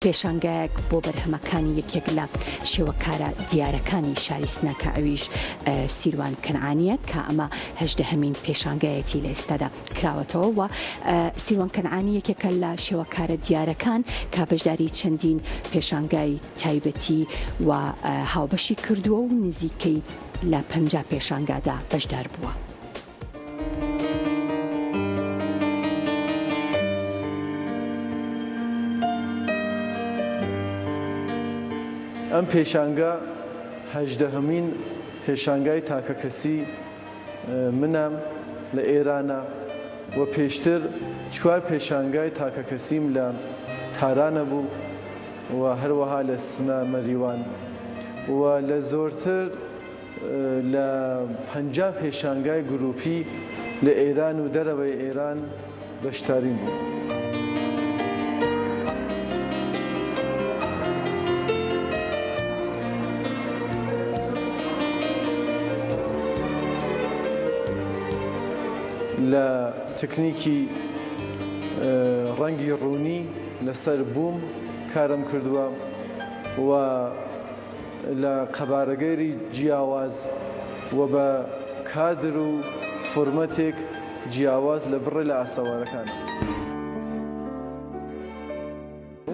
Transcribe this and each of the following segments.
پێشانگایەک بۆ بەرهەمەکانی یەکێک لە شێوەکارە دیارەکانی شاری سنە کە ئەویش سیروان کەنعانییە کە ئەمە هەژدەهەمین پێشانگایەتی لە ئێستادا کراوەتەوە و سیروان کەنعانی یەکێکە لە شێوەکارە دیارەکان کە بەشداری چەندین پێشانگای تایبەتی و هاوبەشی کردووە و نزیکەی لە 50 پێشانگادا بەشدار بووە. ئەم پێشانگا هەژدەهەمین پێشانگای تاکەکەسی منە لە ئێرانە و پێشتر چوار پێشانگای تاکەکەسیم لە تارانە بوو و هەروەها لە سنە مەریوان و لە زۆرتر لە 50 پێشانگای گروپی لە ئێران و دەرەوەی ئێران بەشداریم بوو. لە تکنیکی ڕەنگی ڕوونی لەسەر بووم کارم کردووە و لە قەبارەگەری جیاواز و بە کادر و فۆرمەتێک جیاواز لە بڕێ لە ئاسەوارەکان.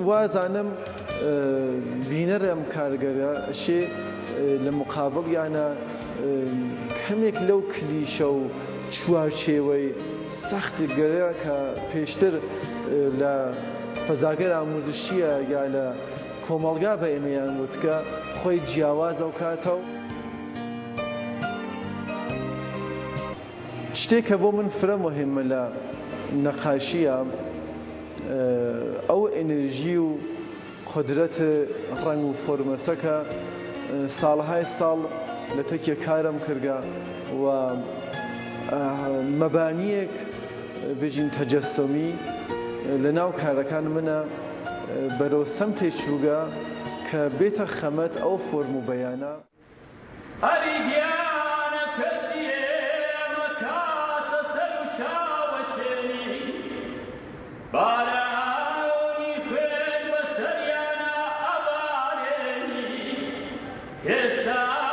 وازانم بینەر ئەم کارگەرە ئەشێ لە مقابڵیانا کەمێک لەو کلیشە و چوارچێوەی سەخت گەرە کە پێشتر لە فەزاگەر ئاموزشیە یا لە کۆمەڵگا بە ئێمەیان وتگە خۆی جیاوازە و کاتە و. شتێک کە بۆ من فرە موهیمە لە نەقاشییا ئەو ئنرژی و قودرەت ڕەنگ و فۆرمەسە کە ساڵەهای ساڵ لە تەکیە کارم کردگە و مەبانیەک بژین تەجەسۆمی لە ناو کارەکان منە بەرەو سەمتێ چووگە کە بێتە خەمەت ئەو فۆرم و بەیانە. ئەری گیانە کەچی ئێمە کاسە سەر و چاوە چێنی بارانی خوێن بەسەریانا ئەبارێنی هێشتا.